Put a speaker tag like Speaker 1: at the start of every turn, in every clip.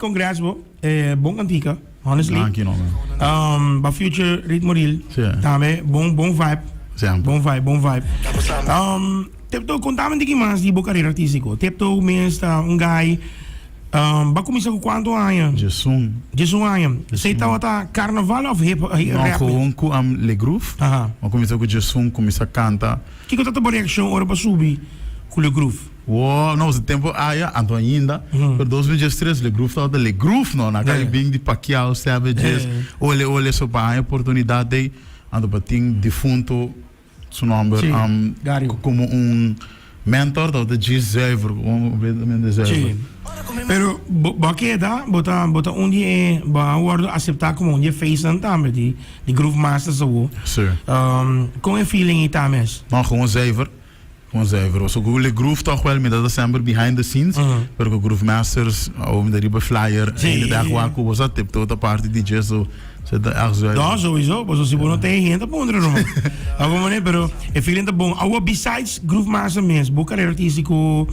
Speaker 1: Congrats bo, eh, bon cantica, honestly.
Speaker 2: Danki no man.
Speaker 1: Ba future Ritmo Real.
Speaker 2: Sí.
Speaker 1: Tambe bon bon vibe.
Speaker 2: Semper.
Speaker 1: Bon vibe, bon vibe. Tepto, contame un tiki mas di bo carera artistico. Tepto mes ta un guy, ba cuminsa cu cuanto aña?
Speaker 2: Diesun.
Speaker 1: 11 aña. Esey tabata carnaval of hip
Speaker 2: No,
Speaker 1: rap?
Speaker 2: gewoon cu Le Groove.
Speaker 1: Aha.
Speaker 2: Bo cuminsa cu 11, cuminsa canta.
Speaker 1: Kico ta ta bo reaccion ora bo subi cu Le Groove?
Speaker 2: Wow, no, e tempo aya, anto ainda, pero 2013 Le Groove tabata Le Groove no, na kai bin di Pacquiao, Savages, ole ole so pa haña oportunidad dei, anto pa tin difunto su nomber
Speaker 1: Sí, Gario.
Speaker 2: como un mentor tabata djis zuiver, gewoon completamente zuiver.
Speaker 1: Sí. Pero bo bo a keda, bo ta bo ta un di e bo a wordo acepta como un di e facenan tambe di di Groove Masters awo.
Speaker 2: Sí.
Speaker 1: Con e feeling ei ta mes?
Speaker 2: No, gewoon zuiver. Gewoon zuiver. Oso ku Le Groove toch wel, mi ta semper behind the scenes, pero ku Groove Masters, awo mi ta riba flyer, hende ta echt wak ku bo sa tip tot aparte DJ, so se ta echt zuiver.
Speaker 1: No, sowieso, pasobra si bo no ta e hende ta puntra no. Awo manera, pero e feeling ta bon. Awo besides Groove Master mes, bo carera artistico,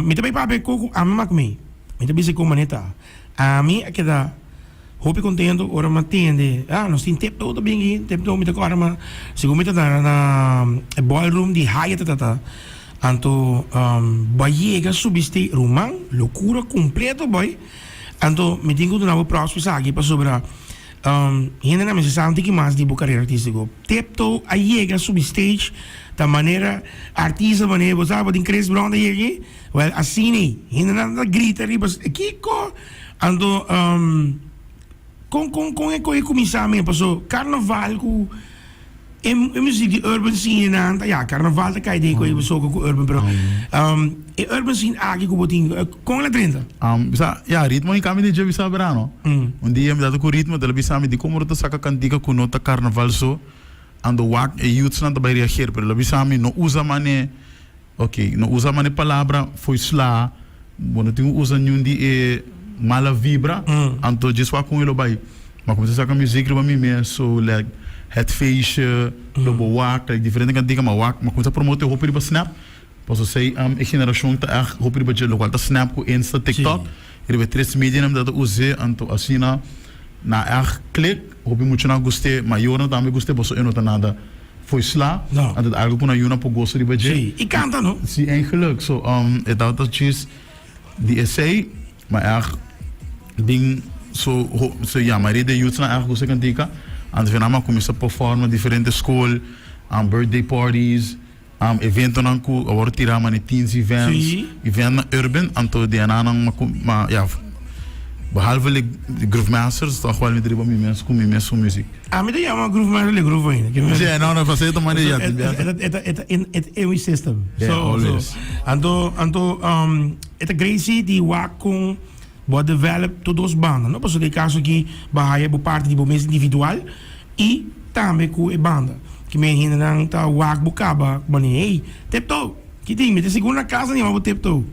Speaker 1: mi ta bay papia ku ami mak mi, mi ta bisa ku manera ta. Ami a keda hopi contento ora mi a tende, ah, nos tin Tiptoe ta bin aki, Tiptoe mi ta corda ma segun mi ta na na e ballroom di Hyatt ta ta, anto bo a yega subi stage, ruman, locura completo boy, anto mi tin cu duna bo props pa esaki pasobra hendenan mester sa un tiki mas di bo carera artistico. Tiptoe a yega subi stage ta manera artista manera bo sa bo tin Chris Brown ta yega aki. Wel asina ei, hendenan ta grita riba kiko? Anto kon kon kon e koe kuminsá men? Paso karnaval ku e e muzik di urban scene nan ta ya karnaval ta kai den koe soka ku urban pero e urban scene aki ku bo tin kon el a drenta?
Speaker 2: Bisa ya ritmo i kambia di dje bisa verano. Un dia mi ta ku ritmo el a bisa mi di komo bo ta saka kantika ku no ta karnaval so anto wak e youthsnan ta bai reageer pero el a bisa mi no usa mane. Ok, no usa mane palabra fo'i sla, bo no tin ku usa niun di e mala vibra, anto djis wak kon e lo bai. Ma kuminsá saka muzik riba mi mes, so like het feestje, lo bo wak, like diferente kantika, ma wak, ma kuminsá promote hopi riba Snap, pasobra esei e generashon ta ègt hopi riba dje, lokual ta Snap ku Insta, TikTok, riba e tres medianan mi ta ta us'é, anto asina na ègt klik, hopi muchanan gust'é, mayornan tambe gust'é, pasobra e no ta nada. Foi sla,
Speaker 1: No.
Speaker 2: anto ta algo ku nan yuna por gosa riba dje.
Speaker 1: Sí, i kanta no.
Speaker 2: Sí, eigenlijk. So, e tabata djis di esei, ma ègt bin so ho so ya, mayoria di e yutsnan ègt gusta e kantika, anto nan a kuminsá perform na diferente skol, birthday parties, eventonan ku a wòrdu tirá manera teens events, eventnan urban, anto di anan nan a ya, behalve le Groove Masters, tòg wèl mi ta riba mi mes ku mi mes muzik.
Speaker 1: Ami ta yama Groove Master le Groove ainda.
Speaker 2: Sí, no, no, pasé ta manda ya.
Speaker 1: E ta in e system.
Speaker 2: Yeah,
Speaker 1: So,
Speaker 2: always.
Speaker 1: so, anto, anto, e ta great si di wak kon bo a develop tur dos banda, no? Pasobra den e kaso aki bo a haya bo parti di bo mes individual i tambe ku e banda. Ki men hendenan ta wak bo kaba ku manera, hey, Tiptoe, ki tin? Mi ta sigur na kas nan yama bo Tiptoe.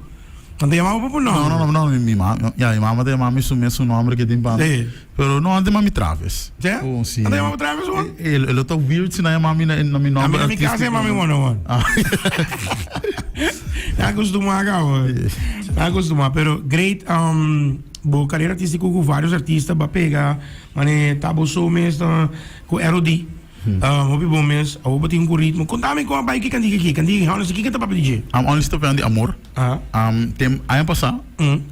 Speaker 1: Nan ta yama bo pa bo
Speaker 2: No,
Speaker 1: nomber.
Speaker 2: no, no, no, mi mama, ya, mi mama ta yama mi su mesun nomber ke tin pa mi.
Speaker 1: Sí.
Speaker 2: Pero no, antes mami Travis.
Speaker 1: Sí?
Speaker 2: Oh, sí.
Speaker 1: Nan ta yama bo Travis hoor?
Speaker 2: El, el ta weird si nan yama mi na, na mi
Speaker 1: A mi
Speaker 2: nomber
Speaker 1: na mi casa
Speaker 2: artístico.
Speaker 1: yama mi one on one.
Speaker 2: Ah.
Speaker 1: Na acostuma cabo. Na acostuma, pero great bo carrera artístico cu varios artistas ba pega, mane Tabo So mes ta cu ROD. Hopi bon mes, awor bo tin ku ritmo. Konta mi kon a bai ki kantika aki, kantika aki, honestly, kiko ta papia di dje?
Speaker 2: Honestly ta papia di amor. Tem aña pasá,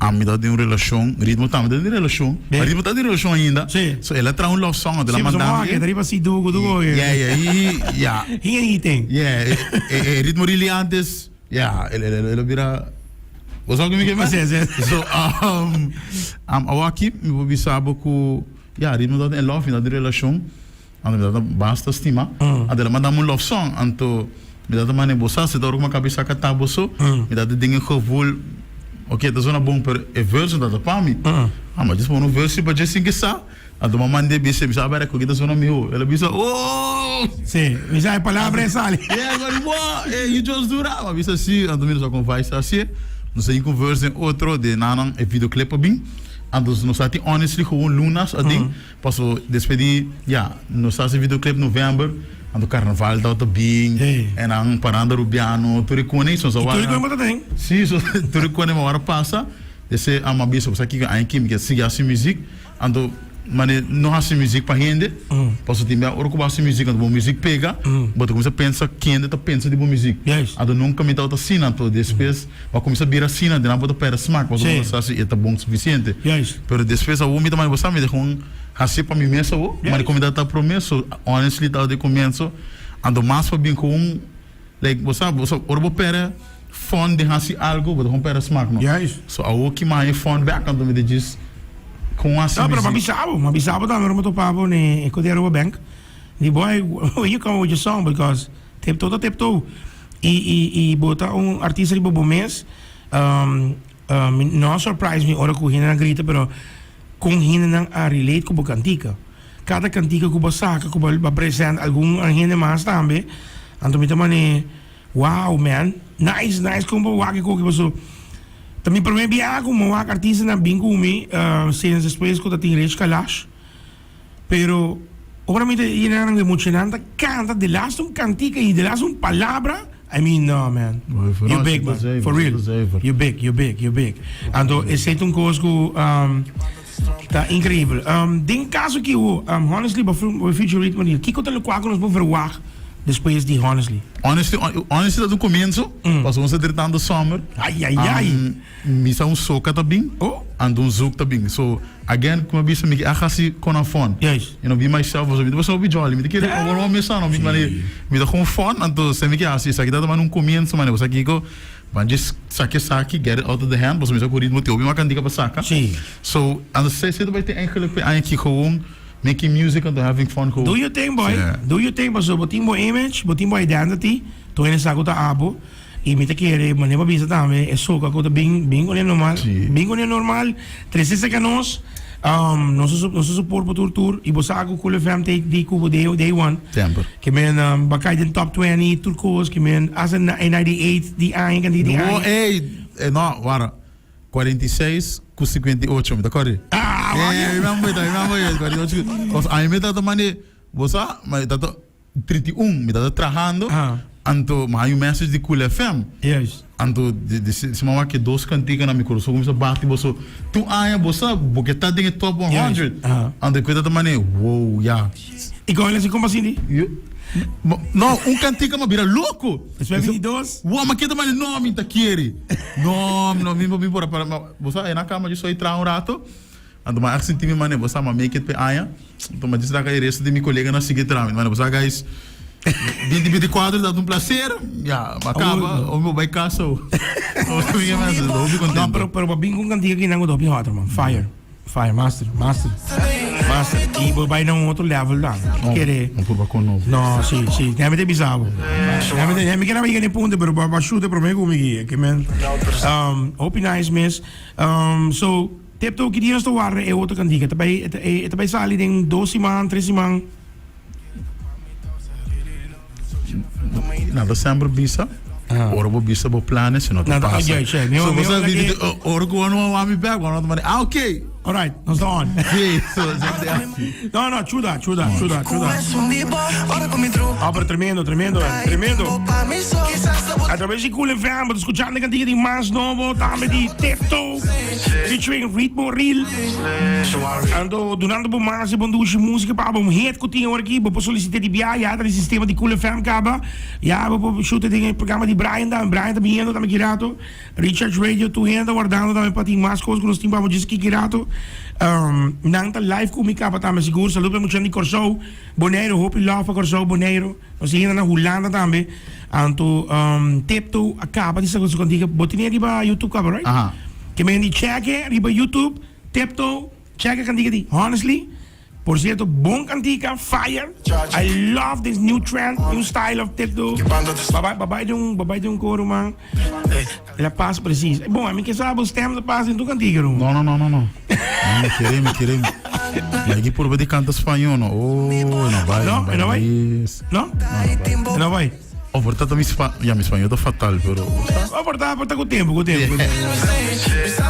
Speaker 2: ami ta den un relashon, Ritmo tambe ta den relashon,
Speaker 1: Be.
Speaker 2: Ritmo ta den relashon ainda.
Speaker 1: Sí.
Speaker 2: So el a traha un love song, anto el a
Speaker 1: Sí, pasobra
Speaker 2: manda
Speaker 1: mi
Speaker 2: mi.
Speaker 1: a riba si dugu dugu.
Speaker 2: Yeah, yeah, i, yeah.
Speaker 1: He and he thing.
Speaker 2: Yeah, e ritmo really antes, yeah, el, el, el a bira, bo sa ku mi ke men?
Speaker 1: Sí, sí.
Speaker 2: So, awor aki mi por bisa bo ku, yeah, Ritmo ta den love, mi ta den relashon. Anto mi tata basta stima. Anto el a manda mi un love song. Anto mi tata manda bo sa si ta ora ku mi a kaba di saka ta bo so. Mi tata den e gevoel, ok ta zona bon pero e verse no tata pa mi. Ah ma djis pone un verse riba dje sin ke sa. Anto mi a manda e bisa, mi sa a bera ku ta zona miho. El a bisa oh!
Speaker 1: Si, mi sa e palabra e sali.
Speaker 2: Yeah, mi a di wow, eh you just do that. Mi a bisa si, anto mi no sa kon Vice ta hasie. Nos a yin ku un verse den otro, den nan e videoclip a bin. Anto nos a tin honestly gewoon lunas aden. Paso despues di ya nos hasi videoclip november anto carnaval tabata bin en nan paranda rubiano tur e kone so
Speaker 1: Y tur e kone bo ta den?
Speaker 2: Si so tur e kone mawara pasa. Ese a mi bisa, bo sa kiko, aña aki mi ke sigui hasi muzik, anto mane no hasi muzik pa hende, pasobra tin bia ora ku bo hasi muzik anto bo muzik pega, bo ta kuminsá pensa kende ta pensa di bo muzik. Anto nunka mi tabata asina, anto despues bo a kuminsá bira asina, di nan bo ta pèrdè smak, pasobra bo ta sa si e ta bon sufisiente. Pero despues awor mi ta manda bo sa mi ta kon hasié pa mi mes awor, mane ku mi tabata promé, so honestly tabata di komienso, anto mas pa bin ku un. Like bo sa, bo sa ora bo perde fun den hasi algo, bo ta kon perde smak no.
Speaker 1: Juist.
Speaker 2: So awo ki mi haña fun bek anto mi ta djis kon hasi
Speaker 1: No, pero
Speaker 2: muzik.
Speaker 1: m'a bisa bo, m'a bisa bo tambe ora mi topa bo n'e e Aruba Bank. Di boy, where you come with your song because Tiptoe ta Tiptoe. I i i bo ta un artista riba bo mes. Um um no a surprise mi ora ku hendenan grita pero kon hendenan a relate ku bo kantika. Kada kantika ku bo saka ku bo a present algun hende mas tambe anto mi ta mane wow man nice nice kon bo wak e koki paso ta mi prome biaha ku mi wak artistanan bin ku mi since despues ku ta tin Rich Kalash pero ora mi ta yena nan e muchanan ta kanta delaste un kantika i delaste un palabra I mean no man you big man for real you big you big you big anto esei ta un kos ku. Ta increibel. Den caso ki ho, Honestly bo feature Ritmo Real, kico ta locual cu nos por verwagt despues di Honestly?
Speaker 2: Honestly, Honestly ta un comienzo, pasobra nos ta drentando summer.
Speaker 1: Ay ay ay.
Speaker 2: Mi sa un soca ta bin, anto un zouk ta bin. So, again, como a bisa mi ke a haci con a fun.
Speaker 1: Juist.
Speaker 2: You know, be myself, pasobra mi ta pasa hopi jolly. Mi ta kere, awor no mesa no, mi ta gewoon fun, anto esei mi ke haci. Esaki ta un comienzo, mane bo sa kico. Ban djis saka esaki, get it out of the hand, pasobra mi sa ku ritmo tin hopi mas kantika pa saka.
Speaker 1: Sí.
Speaker 2: So, anto se se ta bai tin eigenlijk p'e aña aki gewoon making music anto having fun gewoon.
Speaker 1: Do your thing boy,
Speaker 2: Yeah.
Speaker 1: do your thing pasobra bo tin bo image, bo tin bo identity, tur hende sa ku ta abo i mi ta kere manera bo a bisa tambe e soca ku ta bin bin kuné normal,
Speaker 2: Sí.
Speaker 1: bin kuné normal, trese serka nos, nos ta nos ta support bo tur tur i bo sa ku Cool FM ta di ku bo day day one.
Speaker 2: Semper.
Speaker 1: Ke men ba kai den top 20 tur kos ke men hasta na e 98 di aña kanti di
Speaker 2: No,
Speaker 1: aña.
Speaker 2: ey, eh, no, wara. 46 ku 58, mi ta kòrda.
Speaker 1: Ah, wak.
Speaker 2: Eh, mi remember it, I remember it, 48 ku, kos aña mi tabata mande, bo sa, mi tabata 31, mi tabata trahando,
Speaker 1: Ah.
Speaker 2: anto mi haña un message di Cool FM.
Speaker 1: Juist.
Speaker 2: Anto di di si mama ke dos kantika na mi kurason kuminsá bati boso tur aña bo sa bo ke ta den e top 100 anto e kuenta ta mane wow ya.
Speaker 1: I kon el a si kon bo a sinti?
Speaker 2: No un kantika mi a bira loko.
Speaker 1: Despues bini dos.
Speaker 2: Wow mi a keda mane no mi ta kere no no mi mi por a para bo sa na kama yo soy traha un rato anto mi a sinti mi mane bo sa mi a make it pe aña. Anto mi a disa e resto di mi koleganan sigui traha. Mi manda bo sa guys, 2024 ta un placer. Ya, mi a kaba, hopi bo bai kas so. Hopi kontento.
Speaker 1: No, pero pero bo bin ku un kantika kinan ku ta hopi hoter man. Fire. Fire, master, master. Master. I bo bai na un otro level dan.
Speaker 2: No,
Speaker 1: Kere.
Speaker 2: no purba kon nobo.
Speaker 1: No, si, si. Ya mi ta bisa bo. Ya mi ta, ya mi kere yega na e punto, pero bo a shoot e prome ku mi ki. Ke men, hopi nice mes. So. Tepto ki dia nos ta warda e otro kantika? E ta bai e ta bai sali den dos siman, tres siman.
Speaker 2: Nan ta semper bisa, ora bo bisa bo planes, si no ta pasa. So bo sa di ora ku bo wak mi bek, bo ta manda, ah ok.
Speaker 1: Alright, nos ta on.
Speaker 2: Si, so semper así.
Speaker 1: No, no, chuda, chuda, chuda, chuda. Ah, pero tremendo, tremendo, tremendo. A través di Cool FM, bo ta skuchando e kantika di mas nobo, tambe di Tepto. Featuring Ritmo Real. Anto dunando bo mas e bon dushi musica pa abo un hit cu tin awor aki bo por solicita di bia ya ta di sistema di Cool FM caba ya bo por shuta den e programa di Brian tambe Brian ta biniendo tambe ki rato Recharge Radio tur hende ta wardando tambe pa tin mas cos cu nos tin pa abo djis ki ki rato nan ta live cu mi caba tambe sigur saludo pa e muchanan di Corsou Bonaire hopi love pa Corsou Bonaire. Nos tin hende na Hulanda tambe. Anto Tiptoe a kaba di saka su kantika. Bo tene riba YouTube kaba, right?
Speaker 2: Aha.
Speaker 1: Ke men di check e riba YouTube, Tiptoe, check e kantika di Honestly. Por cierto, bon kantika, fire. I love this new trend, new style of Tiptoe. Babay, babay den un, babay den un koro, man. La Paz precies. Bon, ami ke sa bo stem ta pas den tur kantika, ruman.
Speaker 2: No, no, no, no, no. No, mi kere, mi kere. Lagi purba di kanta spañó, no. Oh, no bai,
Speaker 1: No,
Speaker 2: no
Speaker 1: e no
Speaker 2: bai.
Speaker 1: bai?
Speaker 2: Yes.
Speaker 1: No? E no bai.
Speaker 2: Oh, por ta mi spa, ya mi spañó ta fatal, pero
Speaker 1: Oh, por ta, por ta ku tempo, ku tempo, ku tempo.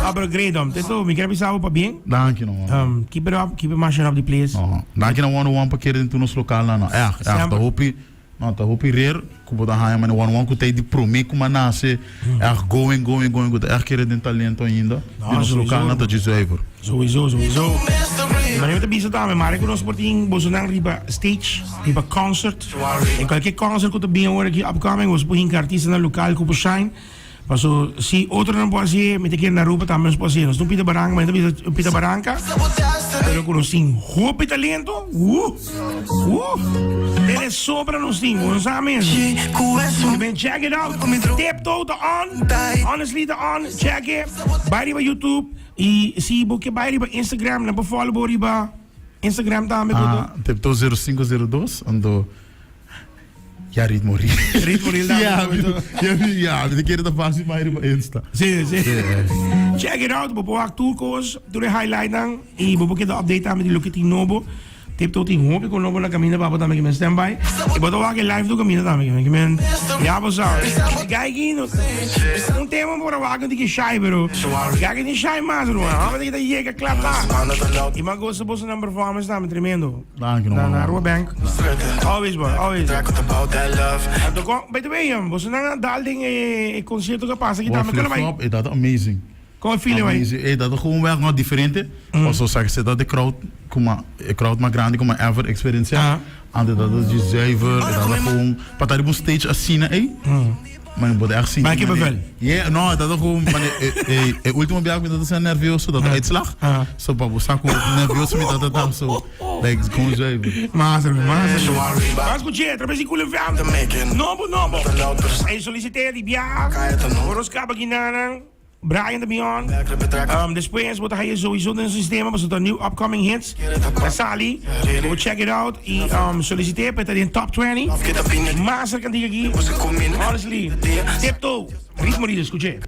Speaker 1: Ah, pero great, hom. Teto, mi kere bisa bo pabien.
Speaker 2: Danki, no.
Speaker 1: Keep it up, keep it mashing up the place.
Speaker 2: No, danki na 101 pa kere den tur nos lokalnan, no. Ègt, ègt.
Speaker 1: Semper.
Speaker 2: Ta hopi. No, ta hopi rare ku bo ta haña manera one one ku ta e di promé ku m'a nase ègt going, going, going, ku ta ègt kere den talento ainda.
Speaker 1: No,
Speaker 2: Di nos
Speaker 1: sowieso.
Speaker 2: lokalnan ta dje zuiver.
Speaker 1: Sowieso, sowieso. Manera mi ta bisa tambe, mare ku nos por tin bosonan riba stage, riba concert. En kualke concert ku ta bin awor aki upcoming, boso por hinka artistanan lokal ku por shine. Paso si otronan por hasié, mi ta kere na Aruba tambe nos por hasié. Nos ta un pita baranka, mi ta bisa un pita baranka, pero ku nos tin hopi talento, uh, uh, tene sobra nos tin, bo no sa mes. I mean, check it out, Tiptoe ta on, Honestly ta on, check it, bai riba YouTube, i si bo ke bai riba Instagram, nan por follow bo riba Instagram tambe.
Speaker 2: Ah, Tiptoe 0502, anto. Ya ritmo real.
Speaker 1: Ritmo real tambe.
Speaker 2: Ya, ya, ya, mi ta kere ta fácil maar riba Insta.
Speaker 1: Sí, sí. Check it out, bo por wak tur kos, tur e highlightnan i bo por keda update tambe di loke tin nobo. Tiptoe tin hopi ku nobo na kaminda pa bo tambe kimen stand by. I bo ta wak e live tur kaminda tambe kimen kimen ya bo sa. E guy aki no un tema por a wak un tiki shy pero e guy aki tin shy mas ruman. Homber ta yega kla ta. I mi a gosa boso nan performance tambe tremendo.
Speaker 2: Danki no
Speaker 1: Na
Speaker 2: man.
Speaker 1: Aruba Bank. Always boy, always. Anto kon, by the way, boso nan a dal den e concierto ku a pasa aki
Speaker 2: Boy,
Speaker 1: tambe. Kon a
Speaker 2: flip
Speaker 1: bai?
Speaker 2: flop, e dat amazing.
Speaker 1: Kon e feeling bai?
Speaker 2: Amazing. E dat gewoon weg no diferente. Paso sa se dat de crowd kuma e crowd mas grandi kuma ever experiencia.
Speaker 1: Ah.
Speaker 2: Anto dat is djis zuiver, e dat gewoon pa ta riba un stage asina ey. Maar bo ta echt sinti
Speaker 1: Maar kippenvel.
Speaker 2: mane- Yeah, no, dat is gewoon mane e e e ultimo biaha ku mi tabata asina nervioso dat uitslag.
Speaker 1: Ah.
Speaker 2: So pa bo sa ku nervioso mi tabata ta so like gewoon zuiver.
Speaker 1: Master, master. Ban skuch'é, atrabes di Cool FM. Nobo, nobo. E solicité di biaha. Ora nos kaba ginanan. Brian ta bin on. Despues bo ta haya sowieso den sistema pasobra ta new upcoming hits ta sali. Bo check it out y solicite pa e ta den top 20. Master cantica aki. Honestly, Tiptoe, Ritmo Rido, scuche.